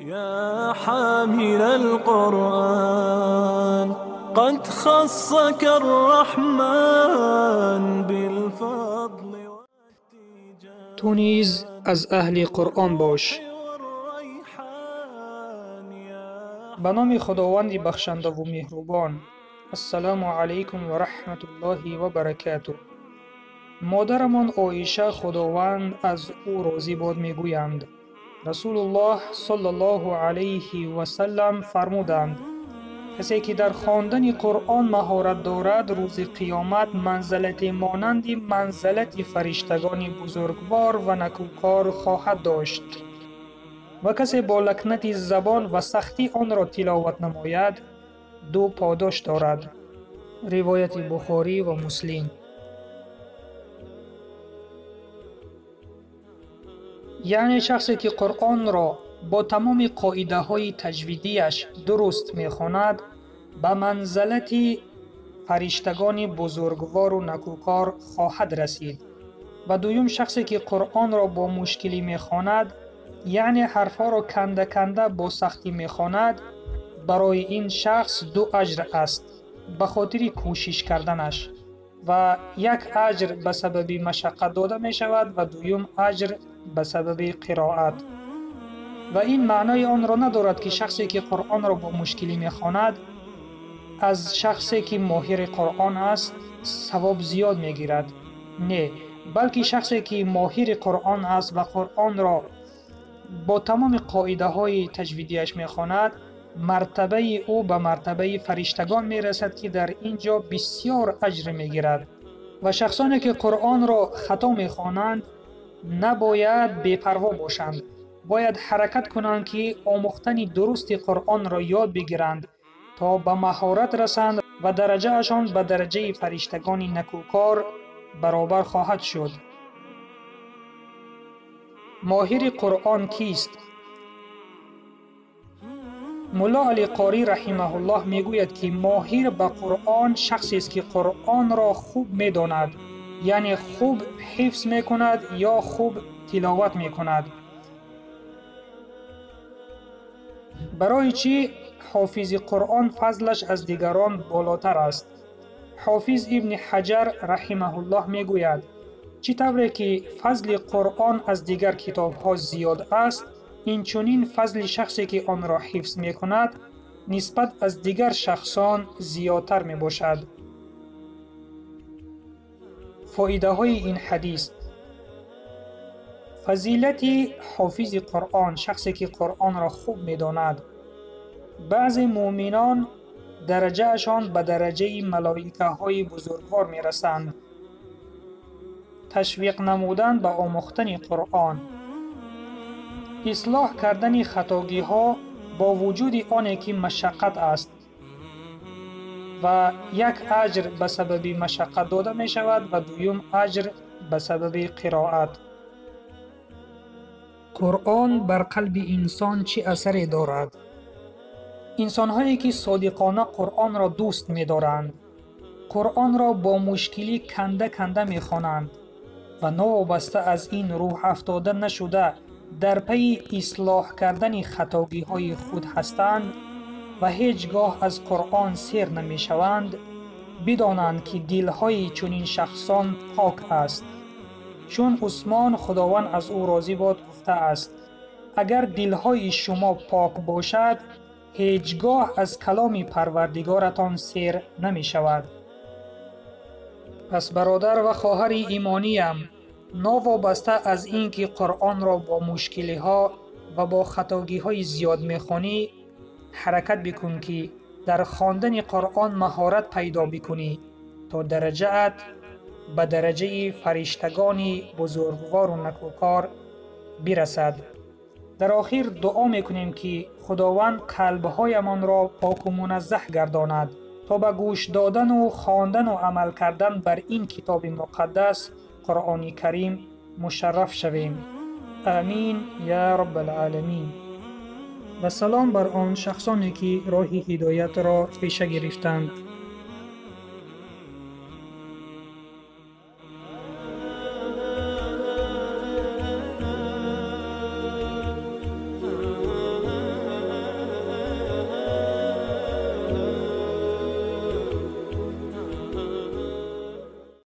يا حامل القرآن قد خصك الرحمن بالفضل. Ту низ аз аҳли Қуръон бош. Ба номи Худованди бахшандаву меҳрубон. Ассалому алайкум ва раҳматуллоҳи ва баракатуҳ. Модарамон Оиша, Худованд аз ӯ розӣ бод, мегӯянд: Расулуллоҳ саллаллоҳу алайҳи васаллам фармуданд: касе ки дар хондани Қуръон маҳорат дорад, рӯзи қиёмат манзалате монанди манзалати фариштагони бузургвор ва накӯкор хоҳад дошт, ва касе бо лакнати забон ва сахтӣ онро тиловат намояд, ду подош дорад. Ривояти Бухорӣ ва Муслим. Яъне шахсе ки Қуръонро бо тамоми қоидаҳои таҷвидиаш дуруст мехонад, ба манзалати фариштагони бузургвору накӯкор хоҳад расид. Ва дуюм, шахсе ки Қуръонро бо мушкилӣ мехонад, яъне ҳарфҳоро канда-канда бо сахтӣ мехонад, барои ин шахс ду аҷр аст ба хотири кӯшиш карданаш, ва як аҷр ба сабаби машаққат дода мешавад ва дуюм аҷр ба сабаби қироат. Ва ин маънои онро надорад, ки шахсе ки Қуръонро бо мушкилӣ мехонад, аз шахсе ки моҳири Қуръон аст савоб зиёд мегирад. Не, балки шахсе ки моҳири Қуръон аст ва Қуръонро бо тамоми қоидаҳои таҷвидиаш мехонад, мартабаи ӯ ба мартабаи фариштагон мерасад, ки дар ин ҷо бисёр аҷр мегирад. Ва шахсоне ки Қуръонро хато мехонанд, набояд бепарво бошанд. Бояд ҳаракат кунанд, ки омӯхтани дурусти Қуръонро ёд бигиранд, то ба маҳорат расанд ва дараҷаашон ба дараҷаи фариштагони накӯкор баробар хоҳад шуд. Моҳири Қуръон кист? Мулло Алӣ Қорӣ раҳимаҳуллоҳ мегӯяд, ки моҳир ба Қуръон шахсест, ки Қуръонро хуб медонад, яъне хуб ҳифз мекунад ё хуб тиловат мекунад. Барои чӣ ҳофизи Қуръон фазлаш аз дигарон болотар аст? Ҳофиз Ибни Ҳаҷар раҳимаҳуллоҳ мегӯяд: чӣ тавре ки фазли Қуръон аз дигар китобҳо зиёд аст, инчунин фазли шахсе ки онро ҳифз мекунад, нисбат аз дигар шахсон зиёдтар мебошад. Фоидаҳои ин ҳадис: фазилати ҳофизи Қуръон, шахсе ки Қуръонро хуб медонад. Баъзе муъминон дараҷаашон ба дараҷаи малоикаҳои бузургвор мерасанд. Ташвиқ намудан ба омӯхтани Қуръон, ислоҳ кардани хатогиҳо бо вуҷуди оне ки машаққат аст, ва як аҷр ба сабаби машаққат дода мешавад ва дуюм аҷр ба сабаби қироат. Қуръон бар қалби инсон чӣ асаре дорад? Инсонҳое ки содиқона Қуръонро дӯст медоранд, Қуръонро бо мушкилӣ канда-канда мехонанд ва новобаста аз ин рӯҳ афтода нашуда дар пайи ислоҳ кардани хатогиҳои худ ҳастанд ва ҳеҷ гоҳ аз Қуръон сер намешаванд, бидонанд, ки дилҳои чунин шахсон пок аст. Чун Усмон, Худованд аз ӯ розӣ бод, гуфтааст: агар дилҳои шумо пок бошад, ҳеҷ гоҳ аз каломи Парвардигоратон сер намешавад. Пас бародар ва хоҳари имониям, новобаста аз ин ки Қуръонро бо мушкилиҳо ва бо хатогиҳои зиёд мехонӣ, ҳаракат бикун, ки дар хондани Қуръон маҳорат пайдо бикунӣ, то дараҷаат ба дараҷаи фариштагони бузургвору накӯкор бирасад. Дар охир дуо мекунем, ки Худованд қалбҳоямонро поку муназзаҳ гардонад, то ба гӯш додану хондану амал кардан бар ин китоби муқаддас Қуръони Карим мушарраф шавем. Амин я Раббалъоламин. Ва салом бар он шахсоне, ки роҳи ҳидоятро пеша гирифтанд.